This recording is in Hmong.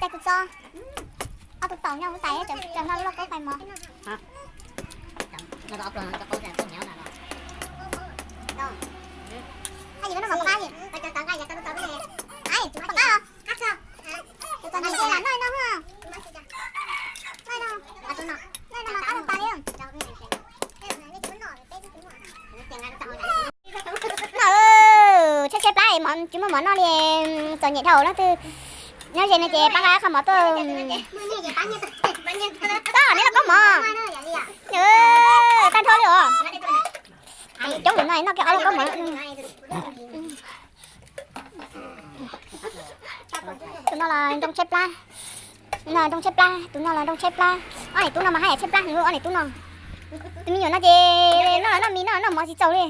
Kuv txo ob tug taum nyob huv tais, tseem nrog lub lauj kaub fais mov. Noj li no mas pab li. Pab os. Noj li no, noj li no mas qab tas li. Noj, tshaib tshaib plab, tsis muaj mov noj li, txom nyem dhau leej twg. Nyob ze no ces pab nqa qhov mov tuaj. Koj neb lauj kaub mov. Tag nrho li os. Coob no noj kiag ob lauj kaub mov. Tus no los nroo tshaib plab. No nroo tshaib plab, tus no los nroo tshaib plab. Ob niam tub no mas haj yam tshaib plab heev, ob niam tub no. Tus me nyuam no ces noj noj mis noj noj mov tsis txaus li.